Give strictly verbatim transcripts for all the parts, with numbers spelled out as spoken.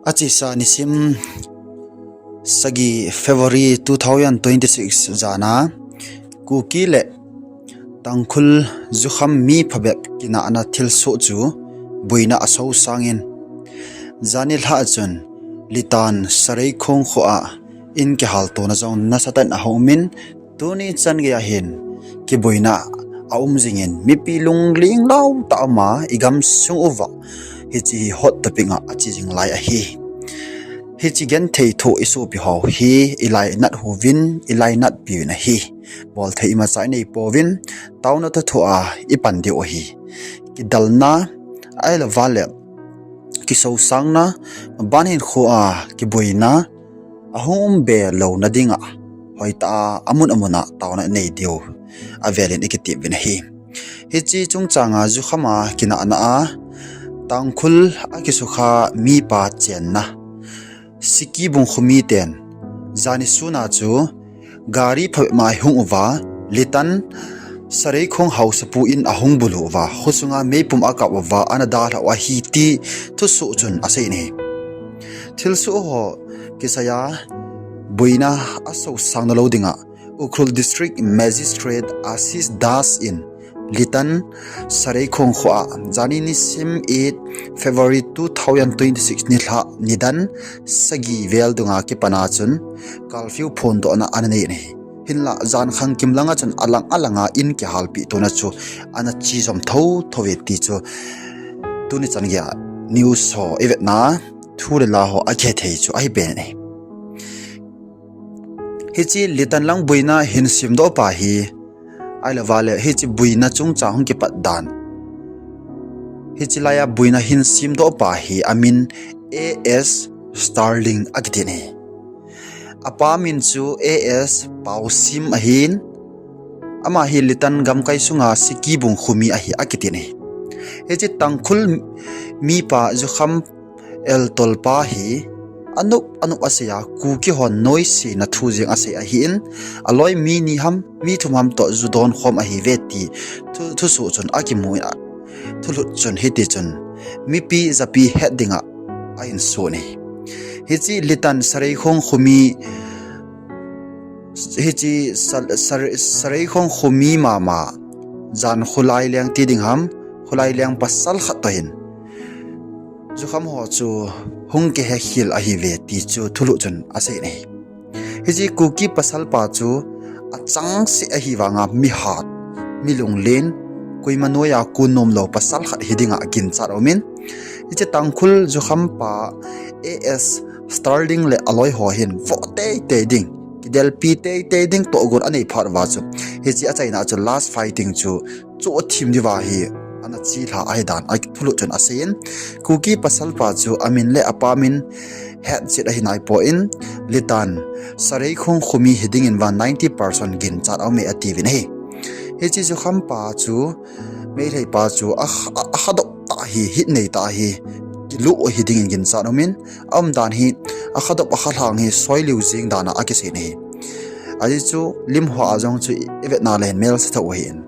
Achesa nisim sagi February two thousand twenty-six jana Kuki le Tangkhul jukham mi phabep kinahna thilsoh chu boina asosangin, jani lha chun Litan Sareikhong khoa in kihaltona jong nasatah in ahung umin, tuni chan geiya hin kiboina aum jingin, mipi lungling lau tah a um a, igamsung uva hiche hi hot topic a ache jing lai ahi. Hiche genthei thu isopi ho hi ilainat uvin, ilainatpi uvin ahi. Bolthei imacha inei pouvin, taona toh thoa ipan diu ahi. Kidalna, ahilouva le kisosangna, ban hinkhoa kiboina ahung um be louna dinga hoitah a amun amun a taona inei diu avelin ikiti uvin ahi. Hiche chungchanga jukhama kinahna a Tangkhul akisukha mipa chenna Sikibung khomiten jani suna chu gari phabep ma ahung uva, Litan Sareikhong haosapu in ahung bulu uva, khosunga meipum akap uva, ana dalhah u ahi ti thusoh chun aseiyin ahi. Thilsoh ho kisaiya boina asosangna lou dinga Ukhrul District Magistrate Ashish Das in Litan Sareikhong khoa jani nisim eight February two thousand twenty-six nilhah nidan sagi vel dunga kipana chun curfew phondohna ana neiyin ahi. Hinla jankhang kimlanga chun alang alanga in kihalpi tona chu ana chejom thouthou uve ti chu tuni chan geiya news ho ivetna thu le la ho akihethei chu ahi pen ahi. Hiche Litan lang boina hin semdoh pa hi, ahilouva le hiche boina chungchang hung kipat dan, hiche laiya boina hin semdoh pa hi amin A S Starling akitin ahi. Apa min chu A S Paosim ahin, ama hi Litan gamkai sunga Sikibung khomi ahi akitin ahi. Hiche Tangkhul mipa jukham eltolpa hi anop anop aseiya, Kuki hon noisena thu jeng asei ahin, aloi mi ni ham mi thum ham toh ju donkhom ahiuve ti thusoh chun akimun, thulhut chun hitichun mipi japi het dinga ahin sun ahi. Hiche Litan Sareikhong khomi, hiche Sareikhong khomi mama, jan kholai leng ti ding ham, kholai leng pasal khat toh hin jukham ho chu hung kihekhel ahiuve ti chu thulhut chun aseiyin ahi. Hiche Kuki pasalpa chu achangseh ahivanga mihat, milunglen, koima noiya kon nomlou pasal khat hidinga ginchat aumin, hiche Tangkhul jukhampa A S Starling le aloi ho hin voh teitei ding, kidelpi teitei ding tohgon anei phat uva chu, hiche achaina chu last fighting chu choh them diuva hi ana chelha ahidan thulhut chun aseiyin, Kuki pasalpa chu amin le apa min hetchet ahi naipon, Litan Sareikhong khomi hidingin vang ninety percent ginchat aume atiuvin ahi. Hiche jukhampa chu, Meiteipa chu akhadop tah hi, hit neitah hi, kiloh hidingin ginchat aumin, aumdan hi akhadop akhalhang hi soiliu jeng dana akiseiyin ahi. Ajeh chu lim hoa jong chu ivetna le hin melse thou ahin,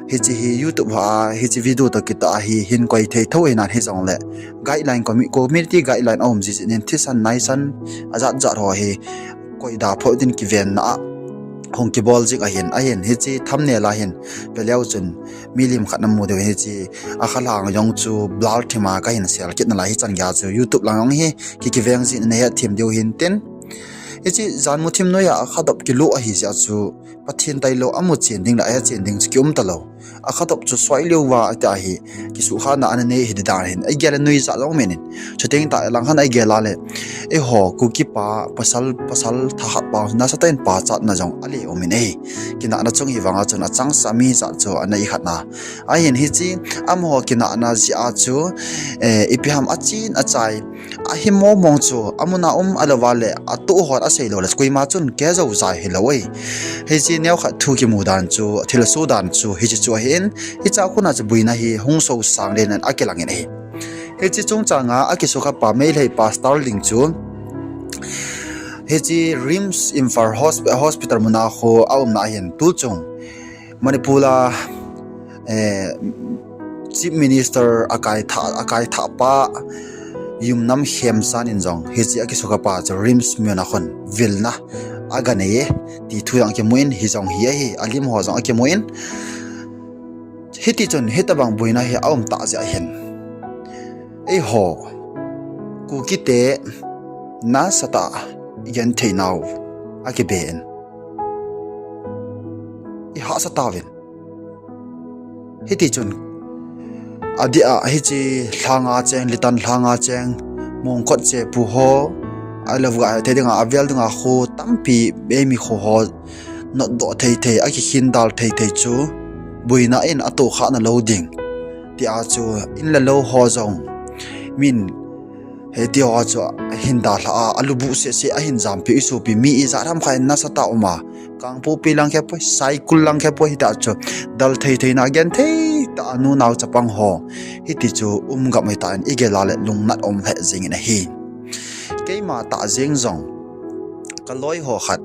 hiche hi YouTube hoa hiche video toh kitah hi hin koi thei thou ahinan, hijongle guideline, community guideline aum jeh in thisan naisan ajat jat ho hi koida phot din kivenna a hung kibol jing ahin, ahin hiche thumbnail a hin veleu chun milim khat namu diu, hiche akhalhang jong chu blur thima kahin sel kit nalai, hichan geiya chu YouTube lang jong hi kikiveng jeh in nahet them diu hintin, hiche janmu thim noiya akhadop kiloh ahijeh a chu Pathen tailou amu chen ding le ahe chen ding chu kium talou. Akhadop chu soiliuva tia hi kisuhkhahna ana nei hidi dan hin igel le nuijat jong umin, chuteng tah langkhat a igel a le, eiho Kuki pa pasal, pasal thahat pa nasatah in pachatna jong ale umin ahi. Kinahna chung hivanga chun achangseh mi jat chu ana ikhatna ahin, hiche amaho kinahna jeh a chu ipi ham achen achai ahi mong mong chu amuna um alouva le atoh hon aseilou le koima chun kehjou jai hilou ahi. Hiche neokhat thu kimu dan chu, thilsoh dan chu hiche chu ahin, hichea kona chu boina hi hung sosang lenin akilangin ahi. Hiche chungchanga akisukha pa Meiteipa Starling chu hiche RIMS Imphal Hospital muna khu aumna ahin, tuchung Manipur a Chief Minister akaithah, akaithah pa Yumnam Khemchand in jong hiche akisukhapa chu RIMS mun a khun vilna aga nei e ti thu jong akimun, hijong hi ahi, alim ho jong akimun. Hitichun hitobang boina hi aum tah jeh ahin, eiho Kukite nasatah a igenthei nau akibe in, ihahsa tauvin. Hitichun adeh a hiche lhanga cheng, Litan lhanga cheng, Mongkot chepu ho, ahilouleh thei dinga, avel dinga kho tampi, eimi kho ho notdoh thei thei, akikhin dal thei thei chu boina in atohkhah nalou ding tia chu in le lou ho jong min hiti ho chu ahin dalha a, alubuh seh seh ahin jampi, isopi mi ijat ham khat in nasatah a um a, Kangpokpi lang khepoi, Saikul lang khepoi, hita chu dal thei thei na, genthei tah a nunao chapang ho hiti chu um gam hitan, igel a le lungnat um lheh jengin ahi. Keima tah jeng jong kaloi ho khat,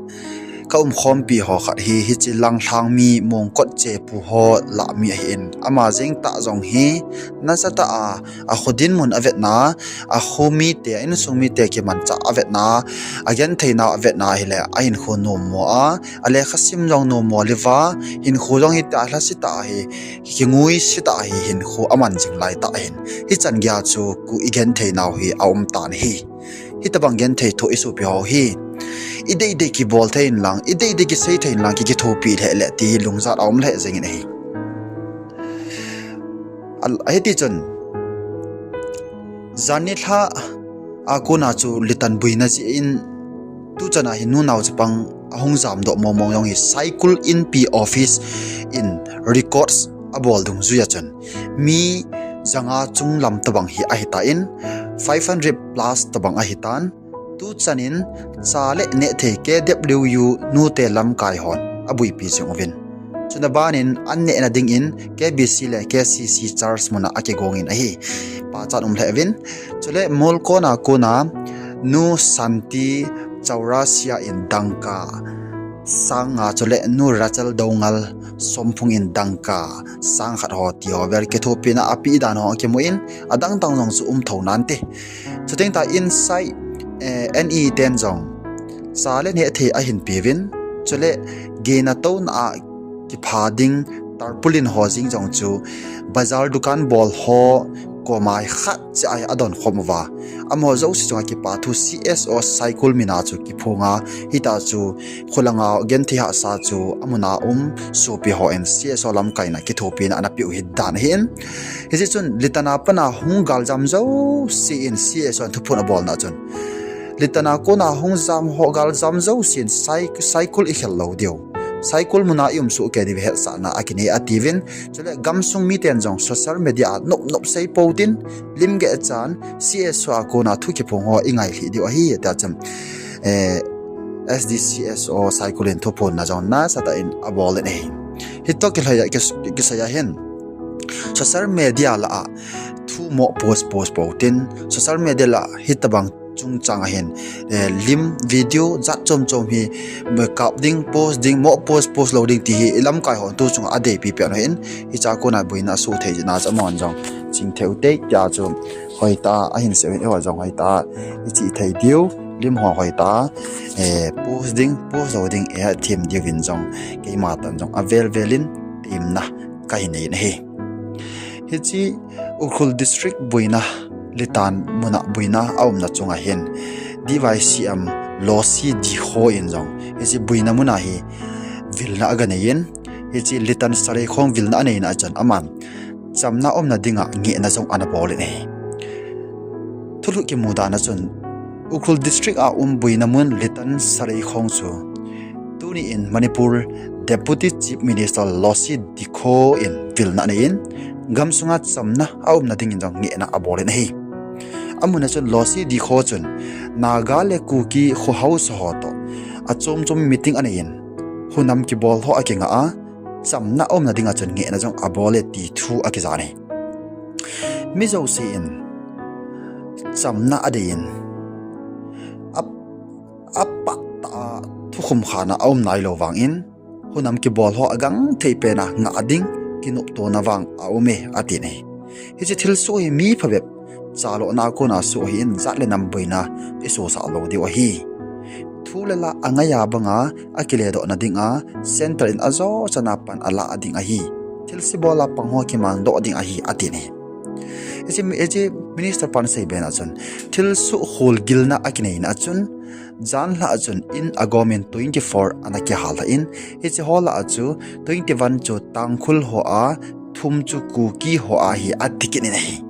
kaumkhompi ho khat hi hiche lang lhang mi, Mongkot chepu ho lah mi ahin, ama jeng tah jong hi nasatah a, akho dinmun avetna, akho mite, a insung mite kimanchah avetna, agenthei nau avetna hile ahinkho nommo a, alekhasim jong nommo liva, hinkho jong hitia lhase tah hi, kingui se tah hi hinkho aman jing lai tah ahin, hichan geiya chu Ku igenthei nau hi aum tan ahi. Hitobang genthei thoh isopi ho hi ideidei kibol thei inlang, ideidei kisei thei inlang, ki kithopi lheh leh ti lungjat aum lheh jengin ahi. Hitichun janhi lha a kona chu Litan boina jeh in tuchan a hi nunao chapang ahung jamdoh mong mong jong hi Saikul Inpi office in records abol dungjuiya chun mi janga chunglam tobang hi ahitan, five hundred plus tobang ahitan, tuchan in cha le nehthei K W U nute lamkai hon abuipi jing uvin, chuna ban in an nehna dingin K B C le K C C church muna akigongin ahi. Pachat um lheh uvin. Chule Molkon a kona Nu Santi Chaurasia in dangka sang nga, chule Nu Rachel Doungel Somphung in dangka sang khat ho ti ho vel kithopina apeh dan ho akimun, adang dang jong chu um thou nante. Chuteng tah in N E ten jong cha le nehthei ahin peuvin, chule gena touna a kipha ding tarpaulin ho jeng jong chu bazar dukan bol ho koma khat cheh a adonkhom uva, amaho jouse chunga kipathu C S O Saikul mina chu kiphonga, hita chu kholanga genthei hahsa chu amuna um sopi hon C S O lamkaina kithopina ana peh u hi dan ahin. Hijeh chun Litan a pat a hung galjam jouse in C S O in thuphon abolna chun Litan a kona hung jam ho galjam jousen Sai-, Saikul ikhel lou diu, Saikul muna ium soh kei diu hetsahna akinei atiuvin. Chule gamsung miten jong social media a nop nop sei pou tin, lim geh chan C S O a kona thu kiphong ho ingailhih diu ahi tia chun S D C S O Saikul in thuphonna jong nasatah in abol in ahi. Hitoh kilhai a kisei a hin social media lah a thu moh post post pou tin, social media lah hitobang chungchang a hin lim video jat chom chom hi kap ding, post ding, moh post post lou ding ti hi ilamkai hon tu chunga adeipi pen u ahin, hichea kona boina asoh thei jeh a chu amahon jong chingthei u te tia chu hoitah a ahin sei u hin, eiho jong hoitah a ichih thei diu, lim ho hoitah a post ding, post lou ding ithem diuvin jong keima tan jong avel vel in temna kahin nei in ahi. Hiche Ukhrul District boina, Litan muna boina aumna chunga hin D Y C M Losi Dikho in jong hiche boina muna hi vilna aga nei in, hiche Litan Saleikhong vilna aneina a chun aman chamna umna dinga ngehna jong ana bol in ahi. Thulhuh kimu dan a chun Ukhrul District a um boina mun Litan Saleikhong chu tuni in Manipur Deputy Chief Minister Losi Dikho in vilna anei in, gamsunga chamna aumna dingin jong ngehna abol in ahi. Amun a chun Losi Dikho chun Naga le Kuki kho haosa ho toh achom chom meeting anei in, hunam kibol ho akingah a, chamna aumna dinga chun ngehna jong abol e ti thu akija in ahi. Mi jousen chamna adei in, a, apah tah a thukhum khana aum nailou vangin, hunam kibol ho agangthei pen a ngah ding kinoptona vang aume atin ahi. Hiche thilsoh hi mi phabep chalona a kona soh ahin, jat le nam boina isosah lou diu ahi. Thu le la angaiya banga akiledohna dinga, centre in ajo chana pan alah ding ahi. Thilse bola pang ho kimangdoh ding ahi, atin ahi. Hiche, hiche minister pan asei bena chun, thilsoh kholgilna akineina a chun, janhi a chun in agomin twenty-four ana kihal lhah in, hiche ho lah a chu twenty-one chu Tangkhul ho a, thum chu Kuki ho ahi, ati kit in ahi.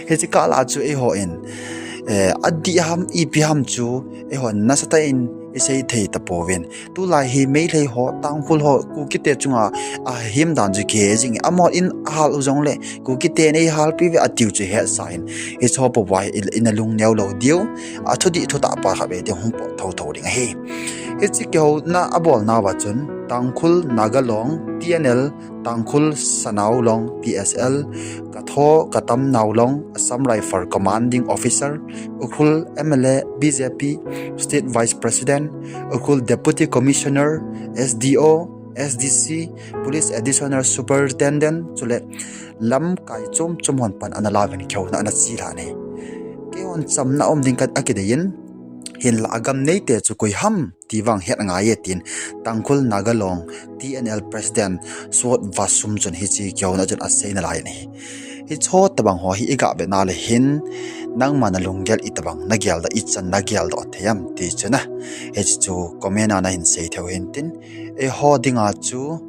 Hiche kah lah a chu eihon, eh, adih ham, ipi ham chu eihon nasatah in isei thei tapouvin. Tulai hi Meitei ho, Tangkhul ho, Kukite chunga ahem dan chu kihe jing e. Amahon in ahal u jongle, Kukiten eihalpi uve atiu chu hetsah in, hiche ho pouva hi i, ina lungneo lou diu, athudih thutah pa khatvei ding hung pot thouthou ding ahi. Hiche kihouna abolnauva chun, Tangkhul Naga Long, T N L, Tangkhul Sanau Long, T S L, Katho Katam Nau Long, Assam Rifle Commanding Officer, Ukhrul M L A, B J P State Vice President, Ukhrul Deputy Commissioner, S D O, S D C, Police Additional Superintendent, chule lamkai chom chom hon pan ana lauvin kihouna ana chelhah in ahi. Keihon chamna um ding khat akideiyin, hinlah agam neite chu koi ham ti vang het ngai e tin, Tangkhul Naga Long T N L President Sot Vasum chun hiche kihouna chun asei nalai in ahi. Hiche ho tobang ho hi iga vetna le hin, nangma nalunggel itobang nageldoh, ichan nageldoh thei ham ti chu na, hiche chu comment a nahin sei theiu hintin, eiho dinga chu,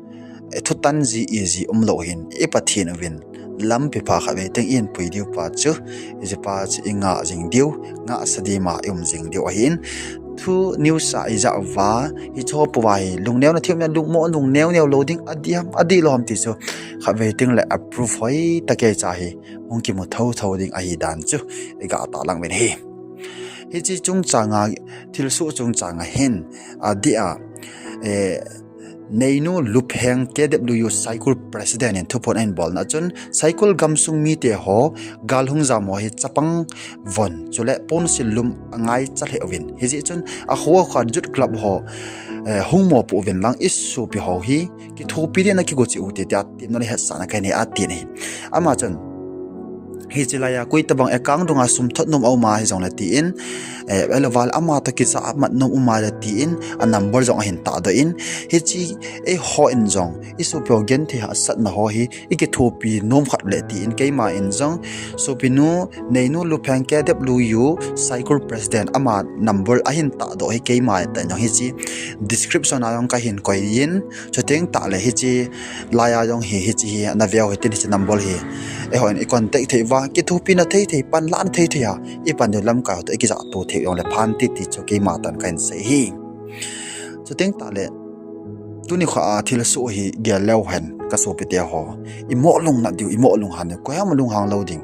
eh, thutan ji iji umlou hin, i Pathen uvin lampi pha khatvei teng ihin pui diu pa chu, hiche pa chu ingah jing diu, ngahsa dima i um jing diu ahin, thu news a ijah uva, hiche ho pouva hi lungneona thei um in, lungmo lungneo neo lou ding, adih ham, adih lou ham ti chu khatvei tengle approve hoitah keicha hi hung kimu thouthou ding ahi dan chu iga tahlang uvin ahi. Hiche chungchanga, thilsoh chungchanga hin, adeh a, eh, Neinu Lupheng K W U Saikul President in thuphon ahin bolna chun, Saikul gamsung mite ho gal hung jam ho hi chapang von chule ponsil lum angaicha lheh uvin, hijeh chun akho akhat Youth Club ho, eh, hung mopoh uvin lang, isopi ho hi kithopi ding nakigo cheh ute tia temna le hetsahna kahin nei atin ahi. Ama chun, hiche laiya koi tobang account dunga sum thot nom aum a hijongle tin, eh, ahilouva le ama toh kijah mat nom um a le tin, a number jong ahin tahdoh in, hiche eihon jong isopi ho genthei hahsatna ho hi ikithopi nom khat le tin, keiman jong sopinu Neinu Lupheng K W U Saikul President ama number ahin tahdoh hi keima tah in jong hiche description a jong kahin koiyin, chuteng tahle hiche laiya jong hi, hiche hi naveu hitin, hiche number hi eihon i contact thei uva, kithopina thei thei, panlahna thei thei a ipan diu, lamkai ho toh ikijahto thei jongle phante ti chu keima tah in kahin sei ahi. Chuteng tahle, tunikho a thilsoh hi gel leuhen, kasopite ho, imoh lungnat diu, imoh lunghan diu, koiham alunghang lou ding.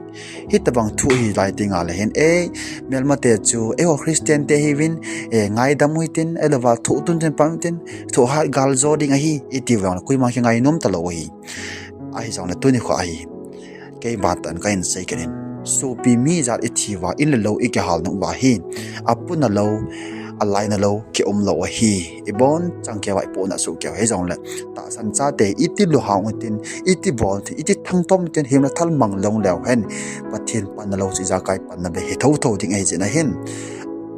Hitobang thu hilai tengle hin, eh, melmate chu eiho Christian te hiuvin, eh, ngaidam u hitin, ahilouva thoh tun tin pan tin, thoh hat gal jo ding ahi, iti jongle koima kingainom talou ahi. Ahijongle tunikho ahi, keima tah in kahin sei kit in, sopi mi jat ithi uva, in le lou ikihal nung uva hi, apuna lou, alaina lou kium lou ahi. Ibonchauva ipohna sohkeiyu hijongle, tahsan chate iti lunghang u hitin, iti bol u hitin, iti thangtom u hitin, himna thal mang lou leuhen, Pathen panna lou chu ijakai panna beh hi thouthou ding ahi jeh in ahin,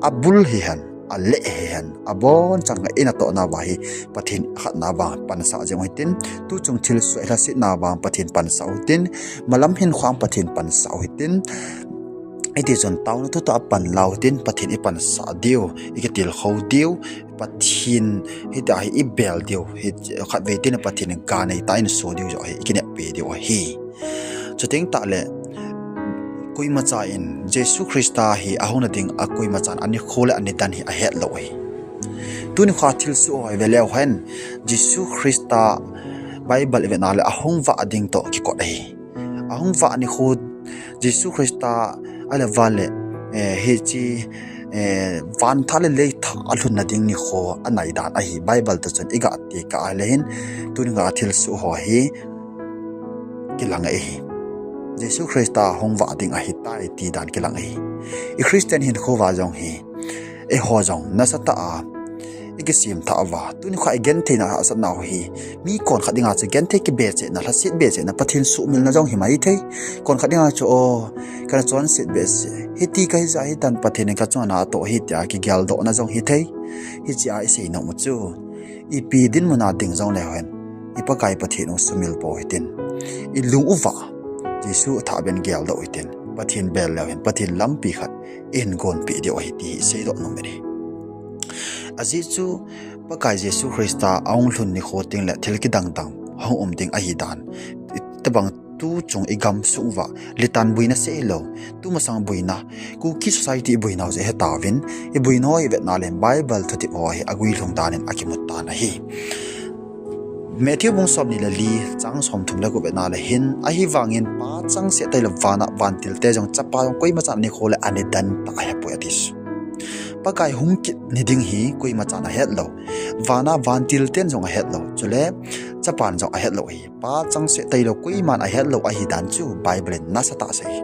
abul hihen, aleh hihen, abonchauva inatohna uva hi Pathen akhatna uva pansah jeng u hitin, tuchung thilsoh lhasetna uva Pathen pansah u hitin, malam hinkho a Pathen pansah u hitin, hitichun taona thutoh a panla u hitin, Pathen ipansah diu, ikitilkhou diu, Pathen hitia hi ibel diu, hi khatvei tin Pathen in ga neitah in so diu joh hi ikineppi diu ahi. Chuteng tahle, koimacha in Jesu Christa hi ahung nading a koimachan anikho le anidan hi ahetlou ahi. Tunikho a thilsoh ho ive leuhen, Jesu Christa Bible ivetna le ahung vah ding toh kikot ahi. Ahung vah nikho Jesu Christa ahilouva le, eh, hiche, eh, vantha le leitha alhunna ding nikho anaidan ahi. Bible toh chun iga tekah a le hin, tunikho a thilsoh ho hi kilang ahi. Jesu Christa hung vah ding ahitai ti dan kilang ahi. I Christian hinkho uva jong hi, eiho jong nasatah a i kisem thah uva, tuni kha i gentheina hahsatna u hi, mi konkhat dinga chu genthei kibechehna, lhaset bechehna, Pathen suhmilna jong hi maithei. Konkhat dinga chu, o, kana chonset behseh, hiti kahi jeh a hi tan Pathen in kachunga natoh hi tia kigeldohna jong hithei. Hichea i seinom u chu, ipi dinmuna ding jongleu hen, i Pakai Pathen u sumil pou hitin, i lung uva Jesu athah ben geldoh hitin, Pathen bel leu hen Pathen lampi khat i hin gonpeh diu ahi ti hi i seidoh nom in ahi. Ajeh chu Pakai Jesu Christa ahung lhun nikho tengle thil kidang dang hung um ding ahi dan, itobang tuchung i gamsung uva litan boina seh hilou, tumasang boina, Kuki society i boinau jeh hetauvin, i boinau i vetna leh Bible thutep ho hi aguilhung dan in akimu tan ahi. Matthew bung somni le li chang somthum le gup vetna le hin, ahivangin Pa changseh tailou vana vantilte jong Chapa jong koimachan nikho le ana dantah ahepoi ati chu. Pakai hung kit ni ding hi koimachan ahetlou, vana vantilten jong ahetlou, chule Chapan jong ahetlou ahi. Pa changseh tailou koiman ahetlou ahi dan chu Bible in nasatah asei.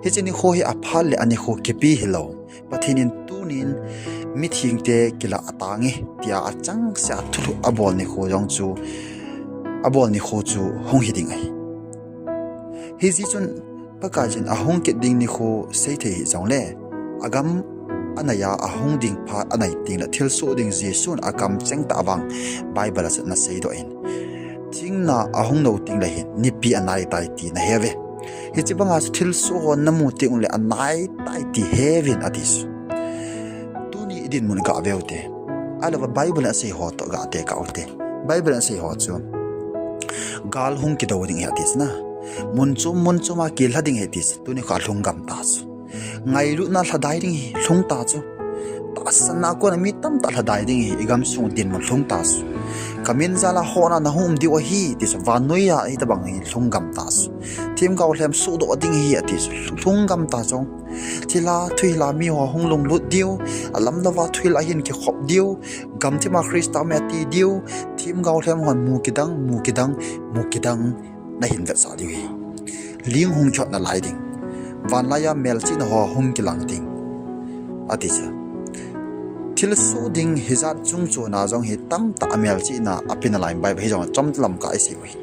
Hiche nikho hi aphat le anikho kipe hilou, Pathen in tunin mithengte kilah atange tia achangseh a thulhuh abol nikho jong chu, abol nikho chu hung hiding ahi. Hijeh chun Pakaiyin ahung kit ding nikho seithei hijongle, agam anaiya ahung ding phat anai tengle thilsoh ding Jesun akamcheng tah vang Bible a chun ana seidoh in, thingna ahung nou tengle hin nipi anaitai ti naheuve. Hiche banga chu thilsoh ho namu tengle anaitai ti heuvin ati chu. Tuni i dinmun gaveu te. Ahilouva Bible in asei ho toh gatekah u te. Bible in asei ho chu, gal hung kidou ding ahi ati chu na. Mun chom mun choma kilha ding ahi ati chu. Tuni kha lhung gam ta chu. Ngailutna lhadai ding ahi, lhung ta chu. Tahsanna kona mi tamtah lhadai ding ahi, i gamsung dinmun lhung ta chu. Kamin jal a hotna nahung um diu ahi ti chu, vannoiya hitobang hi lhung gam ta chu. Themgao lhem sohdoh ding ahi ati chu, lhung gam ta chu. Thilha thuhila miho hung lunglut diu, alamlouva thuhil ahin kikhop diu, gamthima Christa um e ati diu, themgao lhem hon mu kidang, mu kidang, mu kidang nahin vetsah diu ahi. Ling hung kihot nalai ding. Vanlaiya melchihna ho hung kilang ding, ati chu. Thilsoh ding hijat chungchona jong hi tamtah a melchihna ape nalai in Bible hijong chomlam kah isei u ahi.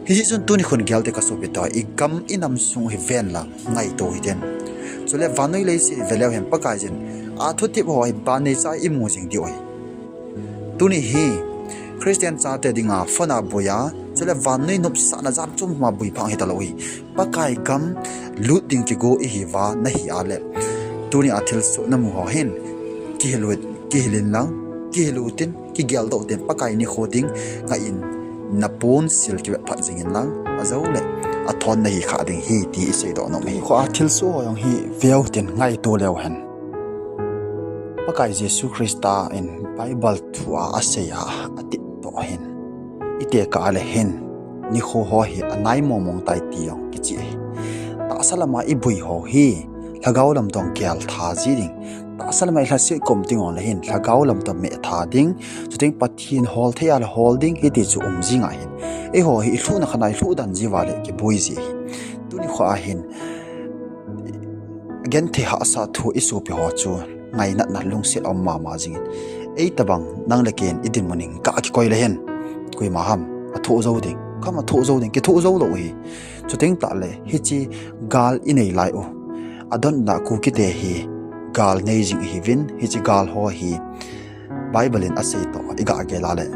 Hijeh chun tuni khun gelte kasopi te, i gam i nam sung hi venlang, ngaito hiten. Chule vannoi leiset i veleu hen Pakaiyin athutep ho hi vannoi cha imu jing diu ahi. Tuni hi Christian chate dinga phone a boi a, chule vannoi nopsahna jat chom ma boi phang hitalou hi. Pakai gam lut ding kigo ihiuva nahi a le, tunia thilsoh namu ho hin kihil u, kihil inlang, kihil utin, kigeldoh utin, Pakai nikho ding ngai in, naponsil kivet phat jing inlang, ajoule athon nahi kha ding ahi ti iseidoh nom ahi. Khoa thilsoh ho jong hi veu tin ngaito leu hen. Pakai Jesu Christa in Bible thua asei a, atep toh hin, itekah le hin, nikho ho hi anai mongmong tai ti jong kicheh ahi. Tahsa lama iboi ho hi lhagao lam toh geltha ji ding. Tahsa lama ilhaset kom ding jongle hin lhagao lam toh mehtha ding. Chuteng Pathen hol thei a le hol ding hiti chu um jing ahin. Eiho hi ilhuhna khat a ilhuh dan jiuva le kiboi ji ahi. Tuni khoa hin genthei hahsa thu isopi ho chu ngainatna lungset aum mama jingin, eitobang nang le ken idinmun in gah kikoi le hen, koima ham athoh jou ding, kham athoh jou ding, kithoh jou lou ahi. Chuteng tahle hiche gal inei lai u, adonbutna Kukite hi gal nei jing ahiuvin, hiche gal ho hi Bible in asei toh igah gel a le,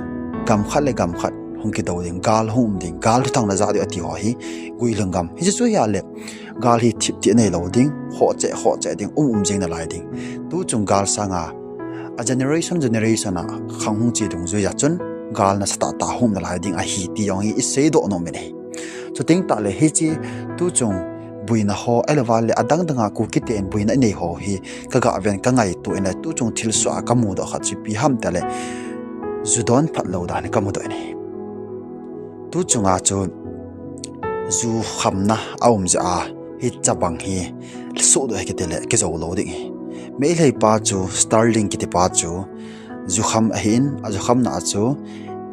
gam khat le gam khat hung kidou ding, gal hung um ding, gal thuthang najah diu ati ho hi guilhung gam. Hiche chu ahile gal hi thiptih neilou ding, khohcheh khohcheh ding, um um jing nalai ding. Tuchung gal sanga a generation generation a khang hung che dungjuiya chun gal nasatah tah hung um nalai ding ahi ti jong hi iseidoh nom in ahi. Chuteng tahle hiche tuchung boina ho, ahilouva le adang danga Kukite in boina inei ho hi kagah ven, kangaito in le, tuchung thilsoh a kamudoh khat chu ipi ham tile, ju don phatlou dan hi kamudoh in ahi. Tuchunga chu ju khamna aum jeh a, hitabang hi sohdoh hi kitile kijoulou ding ahi. Meitei pa chu Sterling kitipa chu jukham ahin, ajukhamna a chu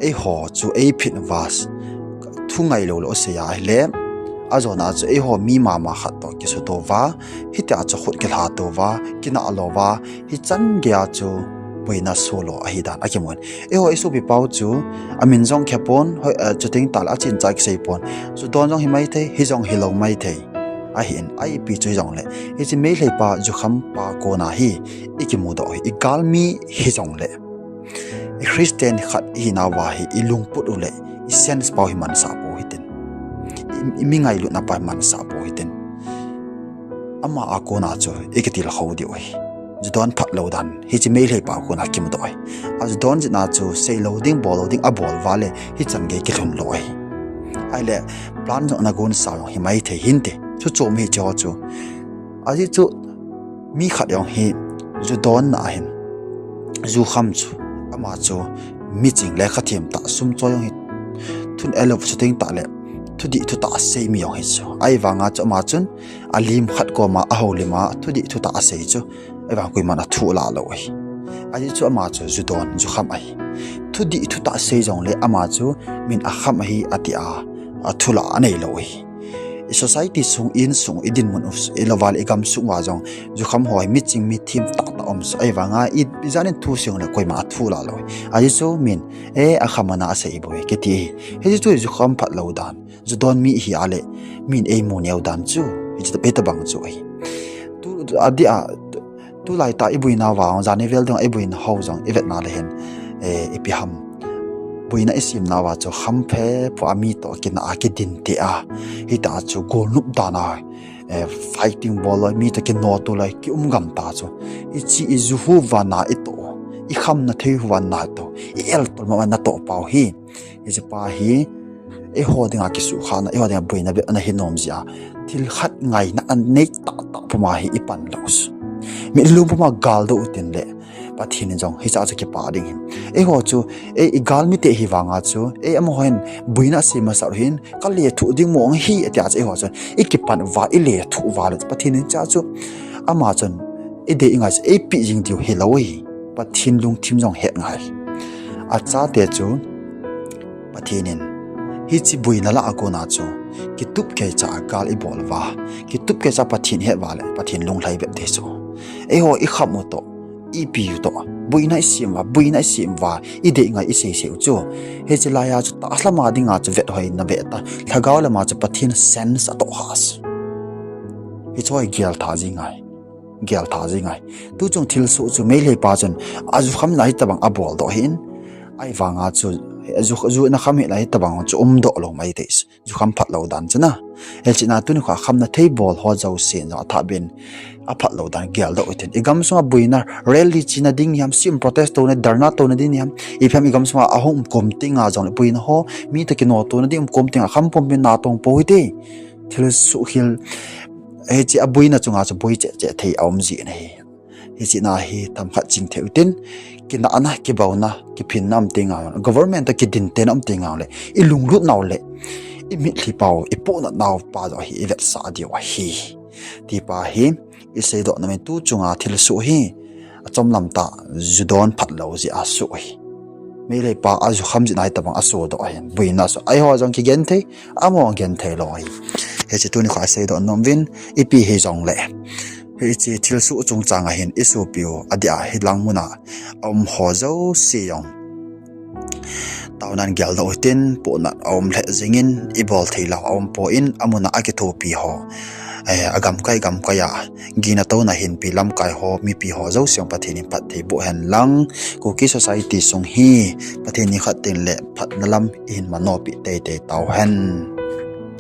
eiho chu eiphin uva thu ngailou lou asei a ahile, ajona a chu eiho mi mama khat toh kisutou va, hitia chu khut kilhatou va, kinah lou va, hichan geiya chu boina solo ahi dan akimun. Eiho isopi pau chu amin jong khepon, hoi, eh, chuteng tale achin cha kisei pon. Ju don jong hi maithei, hi jong hilou maithei. Ahin, a ipi chu hijongle, hiche Meitei pa jukham pa kona hi ikimudoh hi, igalmi hijongle, i Christian khat ihinauva hi ilungput uleh, i sense pau hi mansah pou hitin. I, i mi ngailutna pa hi mansah pou hitin. Ama a kona chu ikitilkhou diu ahi. Ju don phatlou dan hiche Meitei pa kona kimudoh ahi. A ju don jehna chu seilou ding, bollou ding abol uva le hichan gei kilhun lou ahi. Ahile plan jong ana gonsa jong hi maithei hinte. Chu chom hi hiche ho chu. Ajeh chu mi khat jong hi ju donna ahin, jukham chu, ama chu miching le khathem tah, sum choi jong hi, thun elou chuteng tale thudih thutah asei mi jong hi chu. Ahivanga chu ama chun alim khat koma ahoulim a thudih thutah asei chu, ahivang koiman athulah lou ahi. Ajeh chu ama chu ju don, jukham ahi. Thudih thutah asei jongle ama chu min akham ahi atia athulah aneilou ahi. I society sung, insung, idinmun u, ilouva le igamsung uva jong jukham ho hi miching mithem tahtah um chu, ahivanga i, ijanin thu seiyongle koima athulah lou ahi. Ajeh chu min, e, akham ana asei bou ahi kiti ahi. Hiche chu jukham phatlou dan, ju don mi ihi a le min eimu neo dan chu hiche, hitobang chu ahi. Tu, adeh a, tulaitah iboinauva, jani vel dinga iboina ho jong ivetna le hin, eh, ipi ham, boina isemnauva chu khamphe pua mi toh kina a kidinte a, hitah chu golnop dana, eh, fighting bol loi, mi toh kinoto loi, kium gamta chu, hiche iju hu vana itoh, ikhamna thei hu vana itoh, i-eltolma natoh pau hi, hiche pa hi eiho dinga kisuhkhahna, eiho dinga boina bep ana hinom jeh a, thil khat ngaina anei tahtah puma hi ipan lou chu. Mitlhi puma galdoh utin le, Pathen in jong hichea chu kipah ding ahin. Eiho chu, ei, igalmite hivanga chu, ei, amaho hin boina asem masat uhin, kalethuh ding mong ahi atia chu eiho chun ikipan uva, ilethuh uva le Pathen in hichea chu, ama chun idei ingai chu eipeh jing diu hilou ahi. Pathen lungthim jong het ngai. Achate chu Pathen in hiche boina lah a kona chu kitup keicha gal ibol uva, kitup keicha Pathen het uva le Pathen lunglhai bep ding chu. Eiho ikham u toh, ipi u toh, boina isem uva, boina isem uva, idei ngai iseisei u chu, hiche laiya chu tahsa lama dinga chu vethoina beh ta, lhagao lama chu Pathen sense atoh kha chu. Hiche hi geltha ji ngai. Geltha ji ngai. Tuchung thilsoh chu Meitei pa chun ajukham lai hitobang aboldoh ahin, ahivanga chu aju, ju ana kham hih lai hitobang chu umdoh lou maithei. Jukham phatlou dan chu na. Hiche na tuni kho khamna thei bol ho jousen jong athahbeh in aphatlou dan geldoh utin. Igamsunga boina rally chena ding ni ham, sit-in protest touna, dharna touna ding ni ham, ipi ham igamsunga ahung um kom tenga jongle boina ho, mi toh kinotona ding um kom tenga kham pumpin natong pou hite. Thilsoh khel, hiche aboina chunga chu boi cheh cheh thei aum jin ahi. Hiche na hi themkhat ching thei utin, kinahna, kibaona, kiphinna um tenga, government toh kidintena um tenga le, ilunglut nau le, imitlhi pau, ipohnat nau pa joh hi ivetsah diu ahi. Ti pa hi iseidoh nom in, tuchunga thilsoh hi achomlam tah, ju don phatlou jeh a soh ahi. Meitei pa ajukham jeh a hitobang asohdoh ahin, boina soh. Eiho jong kigenthei, amaho genthei lou ahi. Hiche tuni kho iseidoh nom uvin, ipi hijongle, hiche thilsoh chungchanga hin isopiu adeh a hilang muna aum ho jouse jong taonan geldoh utin, pohnat aum lheh jengin, ibol thei lou aum poi, amuna akithopi ho, eh, agamkai gamkai a gina touna hinpi lamkai ho, mipi ho jouse jong Pathen in phatthei boh hen lang, Kuki society sung hi Pathen in khat teng le phatna lam ihin manopi teitei tauhen.